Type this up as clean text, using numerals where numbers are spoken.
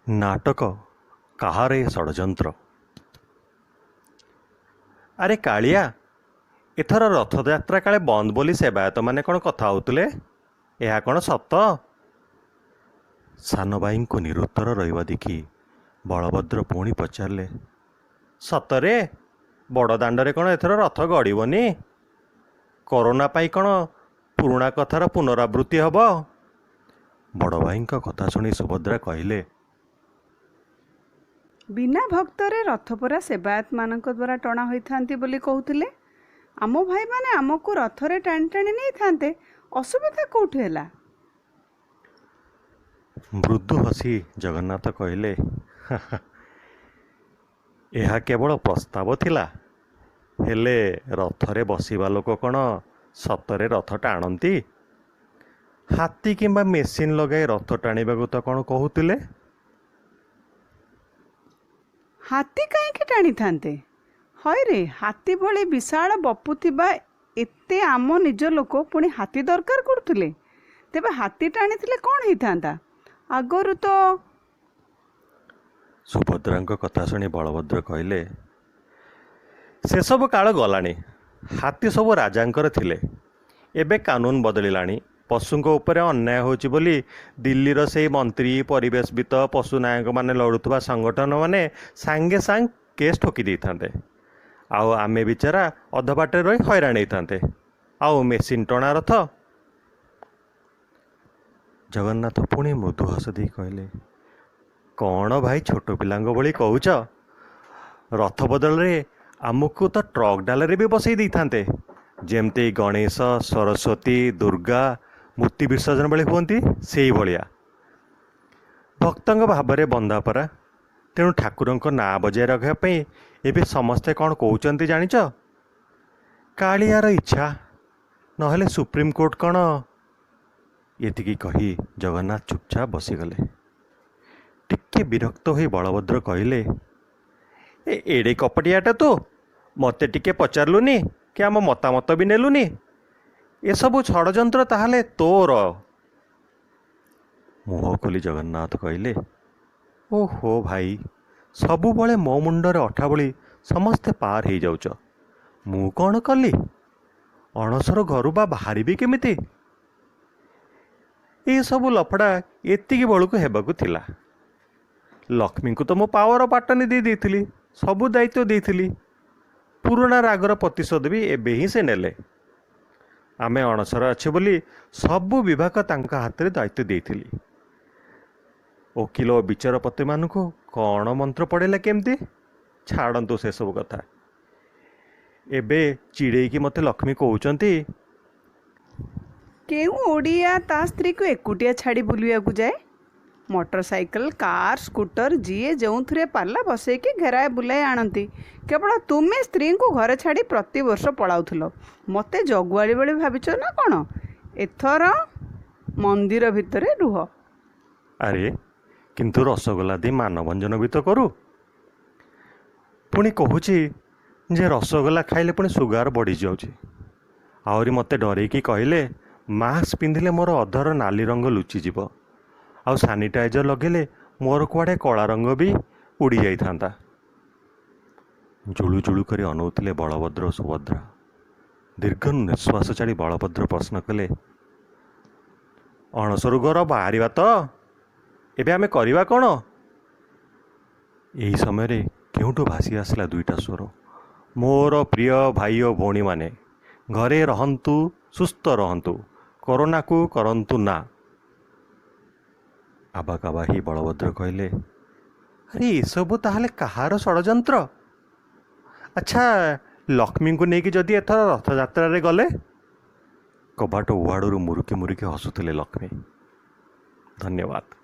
ନାଟକ କାହାର ଏ ଷଡ଼ଯନ୍ତ୍ର। ଆରେ କାଳିଆ, ଏଥର ରଥଯାତ୍ରା କାଳେ ବନ୍ଦ ବୋଲି ସେବାୟତମାନେ କ'ଣ କଥା ହେଉଥିଲେ, ଏହା କ'ଣ ସତ? ସାନ ଭାଇଙ୍କୁ ନିରୁତ୍ତର ରହିବା ଦେଖି ବଳଭଦ୍ର ପୁଣି ପଚାରିଲେ, ସତରେ ବଡ଼ ଦାଣ୍ଡରେ କ'ଣ ଏଥର ରଥ ଗଡ଼ିବନି? କରୋନା ପାଇଁ କ'ଣ ପୁରୁଣା କଥାର ପୁନରାବୃତ୍ତି ହେବ? ବଡ଼ ଭାଇଙ୍କ କଥା ଶୁଣି ସୁଭଦ୍ରା କହିଲେ, ବିନା ଭକ୍ତରେ ରଥ ପରା ସେବାୟତମାନଙ୍କ ଦ୍ୱାରା ଟଣା ହୋଇଥାନ୍ତି ବୋଲି କହୁଥିଲେ। ଆମ ଭାଇମାନେ ଆମକୁ ରଥରେ ଟାଣି ଟାଣି ନେଇଥାନ୍ତେ, ଅସୁବିଧା କେଉଁଠି ହେଲା? ମୃଦୁ ହସି ଜଗନ୍ନାଥ କହିଲେ, ଏହା କେବଳ ପ୍ରସ୍ତାବ ଥିଲା। ହେଲେ ରଥରେ ବସିବା ଲୋକ କ'ଣ ସତରେ ରଥ ଟାଣନ୍ତି? ହାତୀ କିମ୍ବା ମେସିନ୍ ଲଗାଇ ରଥ ଟାଣିବାକୁ ତ କ'ଣ କହୁଥିଲେ। ହାତୀ କାହିଁକି ଟାଣିଥାନ୍ତେ? ହଇରେ, ହାତୀ ଭଳି ବିଶାଳ ବପୁ ଥିବା ଏତେ ଆମ ନିଜ ଲୋକ ପୁଣି ହାତୀ ଦରକାର କରୁଥିଲେ? ତେବେ ହାତୀ ଟାଣିଥିଲେ କ'ଣ ହେଇଥାନ୍ତା? ଆଗରୁ ତ ସୁଭଦ୍ରାଙ୍କ କଥା ଶୁଣି ବଳଭଦ୍ର କହିଲେ, ସେସବୁ କାଳ ଗଲାଣି। ହାତୀ ସବୁ ରାଜାଙ୍କର ଥିଲେ। ଏବେ କାନୁନ ବଦଳିଲାଣି। ପଶୁଙ୍କ ଉପରେ ଅନ୍ୟାୟ ହେଉଛି ବୋଲି ଦିଲ୍ଲୀର ସେଇ ମନ୍ତ୍ରୀ, ପରିବେଶବିତ, ପଶୁ ନାୟକମାନେ ଲଢ଼ୁଥିବା ସଂଗଠନମାନେ ସାଙ୍ଗେ ସାଙ୍ଗେ କେସ୍ ଠୋକି ଦେଇଥାନ୍ତେ। ଆଉ ଆମେ ବିଚାରା ଅଧ ବାଟରେ ରହି ହଇରାଣ ହେଇଥାନ୍ତେ। ଆଉ ମେସିନ୍ ଟଣା ରଥ? ଜଗନ୍ନାଥ ପୁଣି ମୃଦୁ ହସ ଦେଇ କହିଲେ, କ'ଣ ଭାଇ ଛୋଟ ପିଲାଙ୍କ ଭଳି କହୁଛ? ରଥ ବଦଳରେ ଆମକୁ ତ ଟ୍ରକ୍ ଡାଲାରେ ବି ବସେଇ ଦେଇଥାନ୍ତେ। ଯେମିତି ଗଣେଶ, ସରସ୍ୱତୀ, ଦୁର୍ଗା ମୂର୍ତ୍ତି ବିସର୍ଜନ ବେଳେ ହୁଅନ୍ତି ସେଇଭଳିଆ। ଭକ୍ତଙ୍କ ଭାବରେ ବନ୍ଧା ପରା। ତେଣୁ ଠାକୁରଙ୍କ ନାଁ ବଜାୟ ରଖିବା ପାଇଁ ଏବେ ସମସ୍ତେ କ'ଣ କହୁଛନ୍ତି ଜାଣିଛ? କାଳିଆର ଇଚ୍ଛା, ନହେଲେ ସୁପ୍ରିମକୋର୍ଟ କ'ଣ? ଏତିକି କହି ଜଗନ୍ନାଥ ଚୁପଚାପ ବସିଗଲେ। ଟିକେ ବିରକ୍ତ ହୋଇ ବଳଭଦ୍ର କହିଲେ, ଏ ଏଡ଼େ କପଟିଆଟା ତୁ, ମୋତେ ଟିକେ ପଚାରିଲୁନି କି ଆମ ମତାମତ ବି ନେଲୁନି? ଏସବୁ ଷଡ଼ଯନ୍ତ୍ର ତାହେଲେ ତୋର? ମୁହଁ ଖୋଲି ଜଗନ୍ନାଥ କହିଲେ, ଓହୋ ଭାଇ, ସବୁବେଳେ ମୋ ମୁଣ୍ଡରେ ଅଠା ବୋଳି ସମସ୍ତେ ପାର ହେଇଯାଉଛ। ମୁଁ କ'ଣ କଲି? ଅଣସର ଘରୁ ବା ବାହାରିବି କେମିତି? ଏସବୁ ଲଫଡ଼ା ଏତିକି ବେଳକୁ ହେବାକୁ ଥିଲା। ଲକ୍ଷ୍ମୀଙ୍କୁ ତ ମୁଁ ପାୱାର ବାଟନି ଦେଇ ଦେଇଥିଲି, ସବୁ ଦାୟିତ୍ୱ ଦେଇଥିଲି। ପୁରୁଣା ରାଗର ପ୍ରତିଶୋଧ ବି ଏବେ ହିଁ ସେ ନେଲେ। ଆମେ ଅଣସର ଅଛେ ବୋଲି ସବୁ ବିଭାଗ ତାଙ୍କ ହାତରେ ଦାୟିତ୍ୱ ଦେଇଥିଲି। ଓକିଲ ଓ ବିଚାରପତିମାନଙ୍କୁ କ'ଣ ମନ୍ତ୍ର ପଢ଼ିଲା କେମିତି? ଛାଡ଼ନ୍ତୁ ସେସବୁ କଥା। ଏବେ ଚିଡ଼େଇକି ମୋତେ ଲକ୍ଷ୍ମୀ କହୁଛନ୍ତି, କେଉଁ ଓଡ଼ିଆ ତା ସ୍ତ୍ରୀକୁ ଏକୁଟିଆ ଛାଡ଼ି ବୁଲିବାକୁ ଯାଏ? ମୋଟର ସାଇକେଲ, କାର୍, ସ୍କୁଟର ଯିଏ ଯେଉଁଥିରେ ପାରିଲା ବସେଇକି ଘେରାଏ ବୁଲାଇ ଆଣନ୍ତି। କେବଳ ତୁମେ ସ୍ତ୍ରୀଙ୍କୁ ଘରେ ଛାଡ଼ି ପ୍ରତିବର୍ଷ ପଳାଉଥିଲ। ମୋତେ ଜଗୁଆଳି ଭଳି ଭାବିଛ ନା କ'ଣ? ଏଥର ମନ୍ଦିର ଭିତରେ ରୁହ। ଆରେ କିନ୍ତୁ ରସଗୋଲା ଦେଇ ମାନଭଞ୍ଜନ ବି ତ କରୁ। ପୁଣି କହୁଛି ଯେ ରସଗୋଲା ଖାଇଲେ ପୁଣି ସୁଗାର ବଢ଼ିଯାଉଛି। ଆହୁରି ମୋତେ ଡରେଇକି କହିଲେ, ମାସ୍କ ପିନ୍ଧିଲେ ମୋର ଅଧର ନାଲି ରଙ୍ଗ ଲୁଚିଯିବ, ଆଉ ସାନିଟାଇଜର ଲଗେଇଲେ ମୋର କୁଆଡ଼େ କଳା ରଙ୍ଗ ବି ଉଡ଼ି ଯାଇଥାନ୍ତା। ଜୁଳୁ ଜୁଳୁ କରି ଅନଉଥିଲେ ବଳଭଦ୍ର ଓ ସୁଭଦ୍ରା। ଦୀର୍ଘ ନିଶ୍ୱାସ ଛାଡ଼ି ବଳଭଦ୍ର ପ୍ରଶ୍ନ କଲେ, ଅଣସରୁ ଘର ବାହାରିବା ତ, ଏବେ ଆମେ କରିବା କ'ଣ? ଏହି ସମୟରେ କେଉଁଠୁ ଭାସି ଆସିଲା ଦୁଇଟା ସ୍ୱର, ମୋର ପ୍ରିୟ ଭାଇ ଓ ଭଉଣୀମାନେ, ଘରେ ରହନ୍ତୁ, ସୁସ୍ଥ ରହନ୍ତୁ, କରୋନାକୁ କରନ୍ତୁ ନା। ଆବାକାବା ହେଇ ବଳଭଦ୍ର କହିଲେ, ଆରେ ଏସବୁ ତାହେଲେ କାହାର ଷଡ଼ଯନ୍ତ୍ର? ଆଚ୍ଛା, ଲକ୍ଷ୍ମୀଙ୍କୁ ନେଇକି ଯଦି ଏଥର ରଥଯାତ୍ରାରେ ଗଲେ? କବାଟ ଉହାଡ଼ରୁ ମୁରୁକି ମୁରୁକି ହସୁଥିଲେ ଲକ୍ଷ୍ମୀ। ଧନ୍ୟବାଦ।